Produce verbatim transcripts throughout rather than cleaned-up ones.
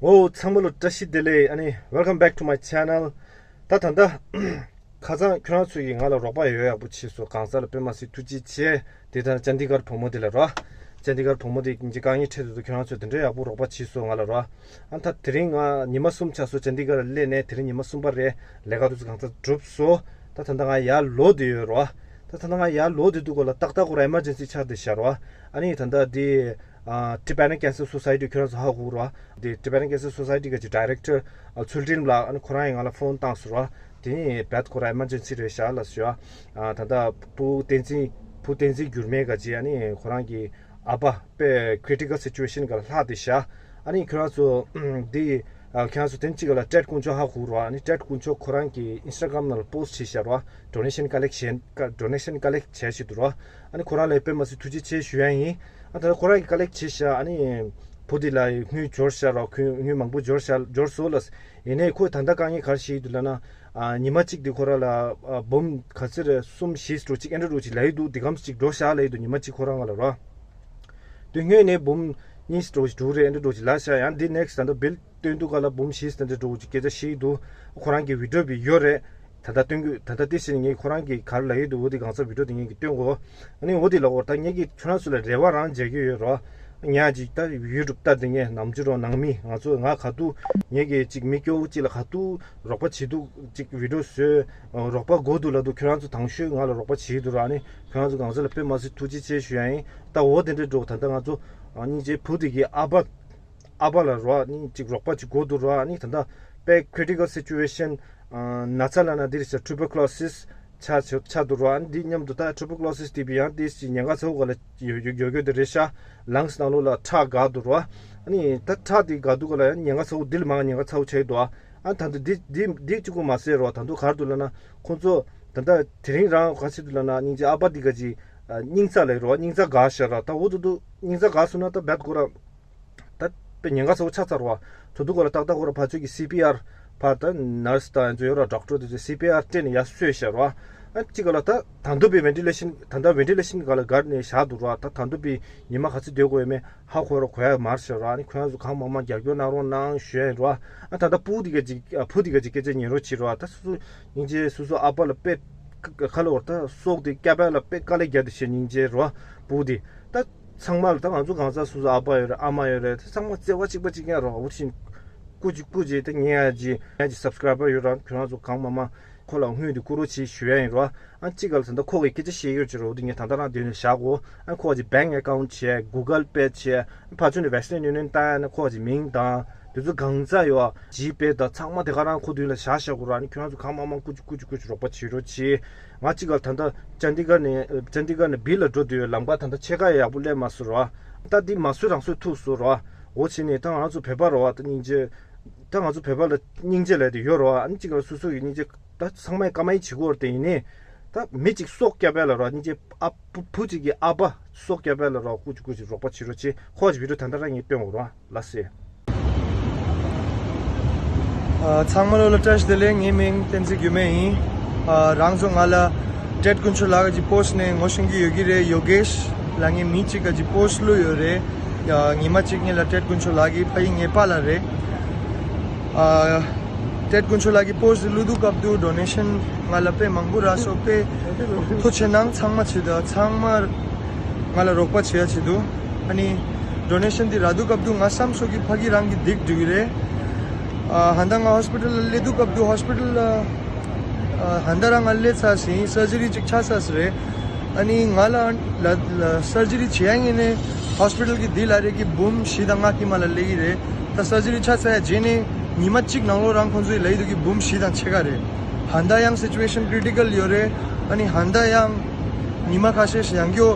ཨོ། ཚང་མ་ལ་བཀྲ་ཤིས་བདེ་ལེགས། ཨ་ནི། Welcome back to my channel. ད་ད་ལྟ་ཁ་སང་ཁྱོད་རང་ཚོ་ཡིས་ང་ལ་རོགས་པ་ཡོད་ཡག་པོ་བྱས་སོང་། གང་ཟག་ལ་དཔེ་མ་སྲིད་ཐུགས་རྗེ་ཆེ། དེ་ལྟར་ཅན་དི་གར་བུ་མོ་དེ་ལ་རོ། ཅན་དི་གར་བུ་མོ་དེ་ཅི་དཀའ་ངལ་འཕྲད་དུས་ཁྱོད་རང་ཚོས་དེ་འདྲའི་ཡག་པོ་རོགས་པ་བྱས་སོང་ང་ལ་རོ། ཨ་ད་དེ་རིང་ང་ཉི་མ་གསུམ་ཆགས་སོང་ཅན་དི་གར་སླེབས་ནས། དེ་རིང་ཉི་མ་གསུམ་པ་རེད། ལས་ཀ་དེ་ཚོ་གང་ཚ་གྲུབ་སོང་། ད་ད་ལྟ་ང་ཡར་ལོག་བསྡད་ཡོད་རོ། ད་ད་ལྟ་ང་ཡར་ལོག་བསྡད་དུས་སྐོར་ལ་ཏག་ཏག་ཁོ་ར་ཨི་མར་ཇེན་སི་ཆགས་བསྡད་ཤག་རོ། ཨ་ནི་ད་ལྟ་དེ། ཨ། Tibetan Cancer Society ཁྱོད་རང་ཚོ་ཧ་གོ་རོ། དེ་Tibetan Cancer Society གི་ཅིག་ཌའི་རེག་ཊར། ཨ། ཚུལ་ཁྲིམས་ལགས། ཨ་ནི་ཁོ་རང་ཡིས་ང་ལ་ཕོན་བཏང་སོང་རོ། དེ་ནས་རྦད་ཁོ་ར་ཨི་མར་ཇེན་སི་རེད་ཤག་ལབ་སོང་། ཨ། ད་ལྟ་བུ་བསྟན་འཛིན། བུ་བསྟན་འཛིན་འགྱུར་མེད་ག་ཅིག་ཨ་ནི་ཁོ་རང་གི་ཨ་ཕ་དཔེ་ཀི་རི་ཊི་ཀལ་སི་ཅུ་ཨེ་ཤན་ག་ལ་ལྷག་བསྡད་ཤག་ཨ་ནི་ཁྱོད་རང་ཚོ་འདི། ཨ། ཁྱོད་རང་ཚོ་དེ་གཅིག་ག་ལ་ཊེཌ་དཀོན་མཆོག་ཧ་གོ་རོ། ཨ་ནི་ཊེཌ་དཀོན་མཆོག་ཁོ་རང་གི་ཨིན་སི་ཊ་གྷ་རམ་ནང་ལ་པོ་སི་ཊི་བྱས་ཤག་རོ། ཌོ་ནེ་ཤན་ཀ་ལེག་ཊི་བྱས། ཌོ་ནེ་ཤན་ཀ་ལེག་ཊི་བྱས་བྱས་འདུག་རོ། ཨ་ནི་ཁོ་རང་ལ་དཔེ་མ་སྲིད་ཐུགས་རྗེ་ཆེ་ཞུ་ཡ་ཡིན། ཨ་ད་ཁོ་རང་གིས་ཀ་ལེག་ཊི་བྱས་ཤག་ཨ་ནི་བུ་དེ་ལ་དངུལ་འབྱོར་ཤག་རོ། དངུལ་དངུལ་མང་པོ་འབྱོར་ཤག་འབྱོར་སོང་ལ། ཡིན་ནའི་ཁོས་ད་ལྟ་དཀའ་ངལ་ག་རེ་བཤད་ཀྱི་འདུག་ལབ་ན། ཨ། ཉི་མ་གཅིག་དེ་ཁོ་རང་ལ། ཨ། འབུམ་ག་ཚོད་རེད། གསུམ་བཞི་འདྲ་བོ་ཅིག་ཨེ་འདྲ་འདྲ་བོ་ཅིག་ལབ་ཀྱི་འདུག་དེ་གམ་ཅིག་འགྲོ་ཤག་ལབ་ཀྱི་འདུག་ཉི་མ་གཅིག་ཁོ་རང་ང་ལ་རོ། དེ་སྔོན་ནས་འབུམ་གཉིས་འདྲ་བོ་ཅིག་འགྲོ་རེད། ཨེ་འདྲ་འདྲ་བོ་ཅིག་ལབ་ཤག་ཡང་འདི་ནེག་སི་ཊི་ད་ལྟ་བིལ་སྟོན་དུས་སྐབས་ལ་འབུམ་བཞི་ཙམ་འདྲ་བོ་ཅིག་སྐད་ཆ་བཤད་ཀྱི་འདུག་ཁོ་རང་གི་བི་ཌི་ཡོ་བི་ཡོད་རེད། ད་ལྟ་སྟོན་གྱི། ད་ལྟ་དེ་བཞིན་ངས་ཁོ་རང་གིས་ག་རེ་ལབ་ཀྱི་འདུག་འོ་དེ་གང་ཟག་བི་ཌི་ཡོ་དེ་ངས་ཀྱིས་སྟོན་གོ། ཨ་ནི་འོ་དེ་ལ་འོ་ད་ངས་ཀྱིས་ཁྱོད་རང་ཚོ་ལ་རེ་བ་རང་མཇལ་གྱི་ཡོད་རོ། ཉག་ཅིག་ད་ཡུ་ཊུབ་ལྟ་དེ་ངས་ནམ་རྒྱུན་རོ་ནང་མི་ང་ཚོ་ང་ག་དུས་ངས་ཀྱིས་ཅིག་མི་སྐྱོ་བོ་ཅིག་ལ་ག་དུས་རོགས་པ་བྱེད་འདུག་ཅིག་བི་ཌི་ཡོ་བཟོས། རོགས་པ་དགོས་འདུག་ལབ་དུས་ཁྱོད་རང་ཚོ་དང་ཤོས་ང་ལ་རོགས་པ་བྱེད་ཀྱི་འདུག་ར། ཨ་ནི་ཁྱོད་རང་ཚོ་གང་ཟག་ལ་དཔེ་མ་སྲིད་ཐུགས་རྗེ་ཆེ་ཞུ་ཡ་ཡིན། ད་འོ་དེ་འདྲ་འགྲོ། ད་ལྟ་ང་ཚོ་སྙིང་རྗེ་བུ་དེ་གི་ཨ་ཕ། ཨ་ཕ་ལ་རོ། ཨ་ནི་ཅིག་རོགས་པ་ཅིག་དགོས་འདུག་རོ། ཨ་ནི་ད་ལྟ་དཔེ་ཀི་རི་ཊི་ཀལ་སི་ཅུ་ཨེ་ཤན། ན་ཚ་ལབ་ན་འདི་རེད་ཤག་ཊུ་བར་ཀུ་ལོ་སིས་ཆགས་ཆགས་འདུག་རོ། ཨ་ནི་འདི་མཉམ་དུ་ད་ཊུ་བར་ཀུ་ལོ་སིས་དེ་བི་ཡང་དེ་ཅིག་ཉེན་ཁ་ཚ་བོ་ག་ལ་ཡོད་ཡོད་ཡོད་དེ་རེད་ཤག་ལངས་སི་ནང་ལོགས་ལ་ཁྲག་འགག་འདུག་རོ། ཨ་ནི་ད་ཁྲག་དེ་འགག་དུས་ག་ལ་ཡང་ཉེན་ཁ་ཚ་བོ། འདི་ལ་མང་ཉེན་ཁ་ཚ་བོ་ཆགས་ཀྱི་འདུག་ཨ་ད་ལྟ་འདི་འདི་འདི་གཅིག་པོ་མ་ཟད་རོ། ད་དུང་ག་རེ་འདུག་ལབ་ན། ཁོང་ཚོ་ད་ལྟ་དེ་རིང་རང་ག་ཚོད་འདུག་ལབ་ན། སྙིང་རྗེ་ཨ་ཕ་འདི་ག་ཅིག་སྙིང་རྩ་ལབ་རོ། སྙིང་རྩ་འགག་ཤག་ར། ད་འོ་དུ་དུ་སྙིང་རྩ་འགག་སོང་ན་ད་རྦད་ཁོ་ར། ད་དཔེ་ཉེན་ཁ་ཚ་བོ་ཆགས་ཚར་བ། ད་དུང་ཁོ་ལ་ཏག་ཏག་ཁོ་ར་ཕར་ཚུར་གྱི་སི་པི་ཨར། ཕར་ད་ནར་སི་དང་ཡང་ཚོ་ཡོད་ར། ཌོག་ཊར་དེ་ཚོས་སི་པི་ཨར་སྤྲད་ནས་ཡར་གསོས་བཞག་ར། ཨ་གཅིག་ག་ལ་ད་ད་དུང་པའི་ཝེན་ཊི་ལེ་ཤན། ད་ལྟ་ཝེན་ཊི་ལེ་ཤན་ག་ལ་བསྒར་ནས་བཞག་འདུག་ར། ད་ད་དུང་པའི་ཉི་མ་ག་ཚོད་སྡོད་དགོས་ཡོད་མེད་ཧ་གོ་ར་གོ་ཡ་མ་རེད་ཤག་ར། ཨ་ནི་ཁོ་རང་ཚོ་གང་མང་མང་རྒྱབ་སྐྱོར་གནང་རོགས་གནང་ཞུ་ཡ་ཡིན་ར། ཨ་ད་ལྟ་བུ་དེ་ག་ཅིག་བུ་དེ་ག་ཅིག་སྐད་ཆ་ཉན་རོགས་བྱེད་ར། ད་སོ་སོ་སྙིང་རྗེ་སོ་སོ་ཨ་ཕ་ལ་དཔེ་ཁ་ལ་བར་ད་སྲོག་དེ་སྐྱབས་ཡ་ལ་དཔེ་དཀའ་ལས་རྒྱག་དེ་བྱས། སྙིང་རྗེ་ར་བུ་དེ། ད་ཚང་མ་ལ་ད་ང་ཚོ་གང་ཟག་སོ་སོ་ཨ་ཕ་ཡོད་རེད། ཨ་མ་ཡོད་རེད། ད་ཚང་མ་བརྩེ་བ་གཅིག་པ་གཅིག་རྐྱང་རོགས། འུ་ཆིན་སྐུ་གཅིག་སྐུ་གཅིག་ད་ཉན་ཡ་ཅིག་ཉན་ཡ་ཅིག་སབ་སི་ཀ་རའི་བར་ཡོད་ར། ཁྱོད་རང་ཚོ་གང་མང་མང་ཁོ་ལ་དངུལ་དེ་བསྐུར་རོགས་བྱེད་ཞུ་ཡ་ཡིན་ར། ཨ་གཅིག་ག་ལ་ད་ལྟ་ཁོ་གི་སྐད་ཆ་བཤད་ཡོད་ཅིག་རོགས་དེ་ངས་ད་ལྟ་རང་དེ་ནས་བཞག་གོ། ཨ་ཁོ་གི་བེང་ཨེ་ཀའུན་ཊི་བྱས། གུ་གལ་པེ་བྱས། ཕར་ཚུར་ནས་ཝེ་སི་ཊན་ཡུ་ནི་ཡན་བཏང་ཡ་ན་ཁོ་གི་མིང་དང་དེ་ཚོ་གང་ཚ་ཡོད། ཇི་པེ་དང་ཚང་མ་དེ་ག་རང་ཁོ་མདུན་ལ་བཞག་བཞག་གོ་ར། ཨ་ནི་ཁྱོད་རང་ཚོ་གང་མང་མང་སྐུ་མཁྱེན་སྐུ་མཁྱེན་སྐུ་མཁྱེན་རོགས་པ་བྱེད་རོགས་བྱེད། ང་གཅིག་ག་ལ་ད་ལྟ་ཅན་དི་གར་ནས་ཅན་དི་གར་ནས་བིལ་ལ་འགྲོ་དུས་ལམ་ཁ་ད་ལྟ་ཕྱེད་ཀ་ཡག་པོ་སླེབས་མ་སོང་ར། ད་འདི་མ་བཟོས་རང་བཟོས་ཐུབ་སོང་ར། འོ་བྱས་ནས་ད་ང་ཚོ་བོད་པ་ར་བ་ད་སྙིང་རྗེ། ད་ང་ཚོ་བོད་པ་ལ་སྙིང་རྗེ་ལབ་དེ་ཡོད་ར་བ། ཨ་ནི་གཅིག་ག་ལ་སོ་སོ་ཡི་སྙིང་རྗེ་ད་ཚང་མས་དཀའ་མ་ཡིན་བྱེད་དགོས་ར། དེ་ཡིན་ནའི་ད་མི་གཅིག་སྲོག་སྐྱབས་ཡ་ལ་ར། སྙིང་རྗེ་ཨ་བུ་བུ་གཅིག་གི་ཨ་ཕ་སྲོག་སྐྱབས་ཡ་ལ་ར། སྐུ་མཁྱེན་སྐུ་མཁྱེན་རོགས་པ་བྱེད་རོགས་བྱེད། ཁོ་གི་བི་ཌི་ཡོ་ད་ལྟ་རང་ངས་སྟོན་འོང་ར། ལགས་སེ། ཨ། ཚང་མ་ལོ་ལ་བཀྲ་ཤིས་བདེ་ལེགས། ངའི་མིང་བསྟན་འཛིན་འགྱུར་མེད་ཡིན། ཨ། རང་ཚོ་ང་ལ་ཊེཌ་དཀོན་མཆོག་ལགས་ཀྱི་པོ་སི་ཊི་ནས་ངོ་ཤེས་ཀྱི་ཡོད་ཀྱི་རེད། ཡོ་གེཤ་ལབ་མཁན་མི་གཅིག་ག་ཅིག་པོ་སི་ཊི་བླུགས་ཡོད་རེད། ཨ། ཉི་མ་གཅིག་སྔོན་ལ་ཊེཌ་དཀོན་མཆོག་ལགས་ཀྱི་ཕ་ཡུལ་ངའི་པཱ་ལགས་རེད། ཨ། ཊེཌ་དཀོན་མཆོག་ལགས་ཀྱི་པོ་སི་ཊི་བླུགས་དུས་སྐབས་དུ་ཌོ་ནེ་ཤན་ང་ལ་དཔེ་མང་པོ་རག་སོང་། དཔེ་ཐུགས་རྗེ་ཆེ་གནང་། ཚང་མ་བྱེད་དུ་ཚང་མ་ང་ལ་རོགས་པ་བྱེད་ཡ་བྱེད་དུ། ཨ་ནི་ཌོ་ནེ་ཤན་འདི་རག་དུས་སྐབས་དུ་ང་བསམ་སོང་གི་ཕ་གི་རང་གི་སྡིག་འགྲོ་གི་རེད། ཨ། ཧན་ད་ང་ཧོ་སི་པི་ཊལ་ལ་སླེབས་དུས་སྐབས་དུ་ཧོ་སི་པི་ཊལ་ལ། ཨ། ཧན་ད་རང་ང་སླེབས་ཚར་ཟིན། སར་ཇི་རི་ཅིག་ཆགས་ཚར་ཟིན་རེད། ཨ་ནི་ང་ལ་ལ་ལ་སར་ཇི་རི་བྱེད་ཡ་ངེས་ནས་ཧོ་སི་པི་ཊལ་གི་འདི་ལ་རེད་ཀྱི་འབུམ་བཞི་དང་ལྔ་ཀྱི་མ་ལ་སླེབས་ཀྱི་རེད། ད་སར་ཇི་རི་ཆགས་ཚར་ཡ་རྗེས་ནས་ཉི་མ་གཅིག་ནང་ལོགས་རང་ཁོང་ཚོས་ལབ་ཀྱི་འདུག་གི་འབུམ་བཞི་དང་ཕྱེད་ཀ་རེད། ཧན་ད་ཡང་སི་ཅུ་ཨེ་ཤན་ཀི་རི་ཊི་ཀལ་ཡོད་རེད། ཨ་ནི་ཧན་ད་ཡང་ཉི་མ་ཁ་ཤས་ཤིག་ཡང་སྐྱོ།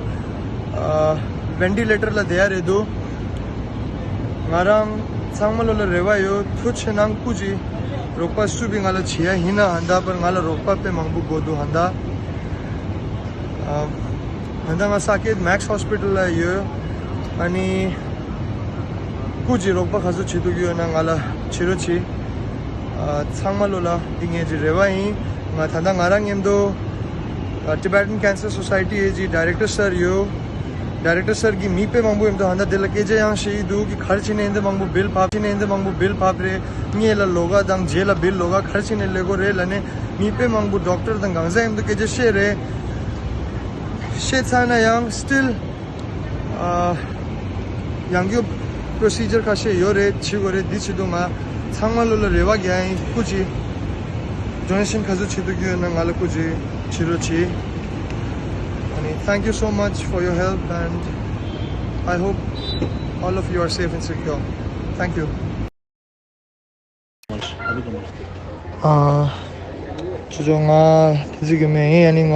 ཨ། ཝེན་ཊི་ལེ་ཊར་ལ་བསྡད་ཡ་རེད་འདུག་ང་རང་ཚང་མ་ལོ་ལ་རེ་བ་ཡོད། ཐུགས་རྗེ་ཆེ་གནང་། སྐུ་མཁྱེན། རོགས་པ་སུ་བི་ང་ལ་བྱེད་ཡ་ཡིན་ན་ཧན་ད་པར་ང་ལ་རོགས་པ་དཔེ་མང་པོ་དགོས་འདུག་ཧན་ད། ཨ། ཧན་ད་ང་ས་ཀེད་མེག་སི་ཧོ་སི་པི་ཊལ་ལ་ཡོད། ཨ་ནི་སྐུ་མཁྱེན་རོགས་པ་ག་ཚོད་བྱེད་ཐུབ་ཀྱི་ཡོད་ན་ང་ལ་བྱེད་རོགས་བྱེད། ཨ། ཚང་མ་ལོ་ལ་འདི་ངའི་ཅིག་རེ་བ་ཡིན། ང་ད་ལྟ་ང་རང་མཉམ་དུ་ཨ། Tibetan Cancer Society ཨེ་ཇི་ཌའི་རེག་ཊར་སར་ཡོད། ཌའི་རེག་ཊར་སར་གྱིས་མི་དཔེ་མང་པོ་ཡོད་འདུག་ཧ་ད་དེ་ལ་སྐད་ཆ་ཡང་བཤད་ཀྱི་འདུག་གི་ག་རེ་བྱས་ནས་འདི་མང་པོ་བིལ་ཕབ་བྱས་ནས་འདི་མང་པོ་བིལ་ཕབ་རེད། སྔོན་ལ་ལོགས་ཀ་དང་རྗེས་ལ་བིལ་ལོགས་ཀ་ག་རེ་བྱས་ནས་ལེན་དགོས་རེད་ལབ་ནས་མི་དཔེ་མང་པོ་ཌོག་ཊར་དང་གང་ཟག་ཡིན་འདུག་སྐད་ཆ་བཤད་རེད། བཤད་ཚར་ན་ཡང་སི་ཊིལ་ཡང་སྐྱོབ་པོ་རོ་སི་ཇར་ཁ་ཤས་ཡོད་རེད། བྱེད་དགོས་རེད། འདི་བྱེད་དུས་ང་ཚང་མ་ལོ་ལ་རེ་བ་རྒྱག་ཡིན། སྐུ་མཁྱེན། ཌོ་ནེ་ཤན་ག་ཚོད་བྱེད་ཐུབ་ཀྱི་ཡོད་ན་ང་ལ་སྐུ་མཁྱེན་བྱེད་རོགས་གྱིས། ཨ་ནི། Thank you so much for your help and I hope all of you are safe and secure. Thank you. ཨ། ཆུ་ཚོད་ང་དེ་ཚོད་ཀྱི་མེད་ཡིན། ཨ་ནི་ང་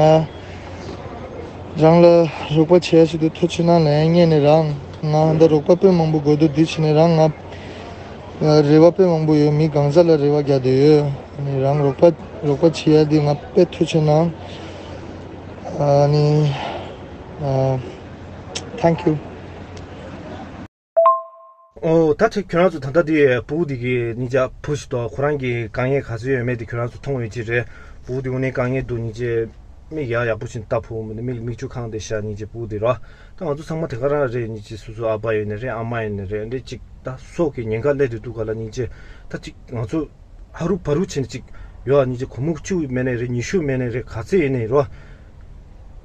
རང་ལ་རོགས་པ་བྱེད་ཡ་ཞིག་ཏུ་ཐུགས་ཆེ་གནང་ལན་སྔོན་ནས་རང་ང་འདི་རོགས་པ་དཔེ་མང་པོ་དགོས་འདུག་འདི་བྱས་ནས་རང་ང་རེ་བ་དཔེ་མང་པོ་ཡོད། མི་གང་ཟག་ལ་རེ་བ་རྒྱག་འདོད་ཡོད། ཨ་ནི་རང་རོགས་པ་རོགས་པ་བྱེད་ཡ་འདི་ང་དཔེ་ཐུགས་ཆེ་གནང་། ཨ་ནི། ཨ། Thank you. ཨོ། ད་ཁྱེད་ཁྱོད་རང་ཚོ་ད་ལྟ་དེ་སྤུ་གུ་དེ་གི་ཉིན་ཅག་བུ་ཞིག་ཏོ་ཁོ་རང་གི་དཀའ་ངལ་ག་ཚོད་ཡོད་མེད་དེ་ཁྱོད་རང་ཚོ་མཐོང་ཡོད་ཀྱི་རེད། སྤུ་གུ་དེ་དངོས་གནས་དཀའ་ངལ་འདུག་སྙིང་རྗེ། མིག་ཡག་ཡག་པོ་ཞིག་ལྟ་ཕོད་མི་འདུག་མིག་མིག་ཆུ་གང་དེ་ཤ་སྙིང་རྗེ། སྤུ་གུ་དེ་རོ། ད་ང་ཚོ་ཚང་མ་དེ་ག་རང་རེད། སྙིང་རྗེ། སོ་སོ་ཨ་ཕ་ཡོད་ནི་རེད། ཨ་མ་ཡོད་ནི་རེད། འདི་གཅིག་ད་སྲོག་གི་ཉེན་ཁ་སླེབས་དེ་འདུག་ག་ལ་སྙིང་རྗེ། ད་གཅིག་ང་ཚོ་ཧ་རུ་བ་རུ་བྱས་ནས་གཅིག་ཡོད། སྙིང་རྗེ། སྒོར་མོ་བཅུ་མེད་ནི་རེད། ཉི་ཤུ་མེད་ནི་རེད། ག་ཚད་ཡིན་ནི་རོ།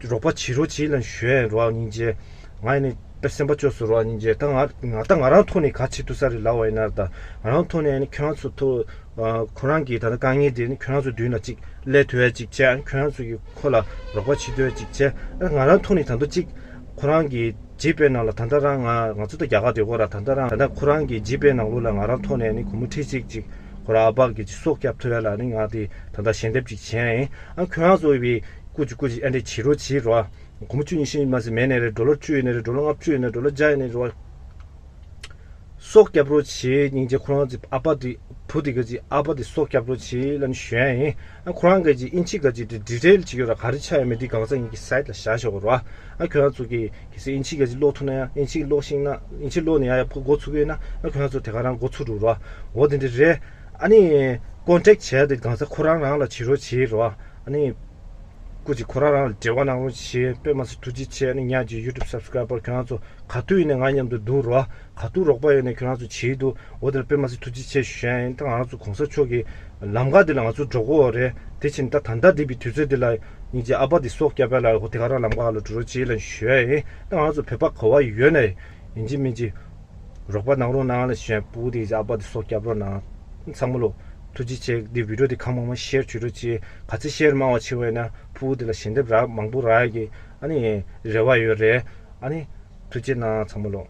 རོགས་པ་བྱེད་རོགས་བྱེད་ལབ་ཞུ་ཡ་ཡིན་རོ། སྙིང་རྗེ། ང་ཡིན་ནི་དཔེ་སེམས་པ་སྐྱོ་སོང་རོ། སྙིང་རྗེ། ད་ང་ང་ད་ང་རང་ཐོག་ནས་ག་བྱེད་ཐུབ་ས་རེད་ལབ་པ་ཡིན་ན། ད་ང་རང་ཐོག་ནས་ནི་ཁྱོད་རང་ཚོ་ཐོག་ཨ། ཁོ་རང་གི་ད་ལྟ་དཀའ་ངལ་དེ་ནི་ཁྱོད་རང་ཚོ་མདུན་ལ་གཅིག་སླེབས་ཐུབ་ཡ་གཅིག་བྱས། ཁྱོད་རང་ཚོ་གིས་ཁོ་ལ་རོགས་པ་བྱེད་ཐུབ་ཡ་གཅིག་བྱས། ཨ། ང་རང་ཐོག་ནས་ད་དུང་གཅིག་ཁོ་རང་གི་ཇི་པེ་ནང་ལ་ད་ལྟ་རང་ང་ང་ཚོ་ད་རྒྱ་གར་སྡོད་ཀྱི་ཡོད་ར། ད་ལྟ་རང་ད་ལྟ་ཁོ་རང་གི་ཇི་པེ་ནང་ལོགས་ལ་ང་རང་ཐོག་ནས་ནི་སྒོར་མོ་ཁྲི་གཅིག་ཅིག་ཁོ་རང་ཨ་ཕ་གི་ཅིག་སྲོག་སྐྱོབ་ཐུབ་ཡ་ལ་ནི་ང་དེ་ད་ལྟ་ཞལ་འདེབས་ཅིག་བྱས་ཡིན། ཨ། ཁྱོད་རང་ཚོ་བའི་སྐུ་མཁྱེན་སྐུ་མཁྱེན་ཨ་འདྲས་བྱེད་རོགས་བྱེད་རོ། སྒོར་མོ་བཅུ་ཉི་ཤུ་མ་ཟད་མེད་ནི་རེད། ཌོ་ལར་བཅུ་ཡིན་ནི་རེད། ཌོ་ལར་ལྔ་བཅུ་ཡིན་ནི་རེད། ཌོ་ལར་བརྒྱ་ཡིན་ནི་རེད། སྲོག་སྐྱོབ་རོགས་བྱེད། སྙིང་རྗེ། ཁོ་རང་ཚོའི་ཨ་ཕ་དེ་བུ་དེ་ག་ཅིག་ཨ་ཕ་དེ་སྲོག་སྐྱོབ་རོགས་བྱེད་ལབ་ནས་ཞུ་ཡ་ཡིན། ཨ། ཁོ་རང་ག་ཅིག་དབྱིན་ཇི་ག་ཅིག་དེ་ཌི་ཊེལ་ཅིག་ཡོད་ར། ག་རེ་ཆགས་ཡོད་མེད་དེ་གང་ཟག་གཉིས་ཀྱི་སའིཊ་ལ་བཞག་ཞོག་ར། ཨ། ཁྱོད་རང་ཚོ་གིས་གལ་སྲིད་དབྱིན་ཇི་ག་ཅིག་ཀློག་ཐུབ་ན་ཡང་། དབྱིན་ཇི་ཀློག་ཤེས་ན། དབྱིན་ཇི་ཀློག་ནས་ཡང་ཡག་པོ་འགོ་ཚུགས་ཀྱི་ཡོད་ན། ཨ། ཁྱོད་རང་ཚོ་དེ་ག་རང་འགོ་ཚུགས་འགྲོ་ར། འོ་དེ་འདྲ་རེད། ཨ་ནི་ཀོན་ཊེག་བྱས་ཏེ་གང་ཟག་ཁོ་རང་རང་ལ་བྱེད་རོགས་བྱེད་རོ། ཨ་ནི་སྐུ་མཁྱེན་ཁོ་རང་རང་ལ་འབྲེལ་བ་གནང་རོགས་བྱེད། དཔེ་མ་སྲིད་ཐུགས་རྗེ་ཆེ། ཨ་ནི་ངའི་ཡུ་ཊུབ་སབ་སི་ཀ་རའི་བར་ཁྱོད་རང་ཚོ་ག་དུས་ཡིན་ནའི་ང་མཉམ་དུ་འདུག་རོ། ག་དུས་རོགས་པ་ཡོད་ནའི་ཁྱོད་རང་ཚོ་བྱེད་འདུག་འོ་དེ་ལ་དཔེ་མ་སྲིད་ཐུགས་རྗེ་ཆེ་ཞུ་ཡ་ཡིན། ད་ང་རང་ཚོ་གོང་ས་མཆོག་གི་ལམ་ཁ་དེ་ལ་ང་ཚོ་འགྲོ་དགོས་རེད། དེ་ཕྱིན་ད་ད་ལྟ་འདི་བའི་དུས་ཚོད་འདི་ལ་སྙིང་རྗེ་ཨ་ཕ་དེ་སྲོག་སྐྱོབ་པ་ལ་འོ་དེ་ག་རང་ལམ་ཁ་ལ་འགྲོ་རོགས་བྱེད་ལབ་ཞུ་ཡ་ཡིན། ད་ང་རང་ཚོ་བོད་པ་ག་བ་ཡོད་ནའི་ཡིན་གཅིག་མིན་གཅིག་རོགས་པ་གནང་རོགས་གནང་ལབ་ཞུ་ཡ། སྤུ་གུ་དེ་ཨ་ཕ་དེ་སྲོག་སྐྱོབ་རོགས་གནང་། ཚང་མ་ལོ་ཐུགས་རྗེ་ཆེ། འདི་བི་ཌི་ཡོ་དེ་གང་མང་མང་ཤེར་བྱེད་རོགས་བྱེད། ག་ཚད་ཤེར་མང་བ་བྱེད་པ་ཡིན་ན་སྤུ་གུ་དེ་ལ་ཞལ་འདེབས་རག་མང་པོ་རག་ཡ་གི་ཨ་ནི་རེ་བ་ཡོད་རེད། ཨ་ནི་ཐུགས་རྗེ་གནང་ཚང་མ་ལོ།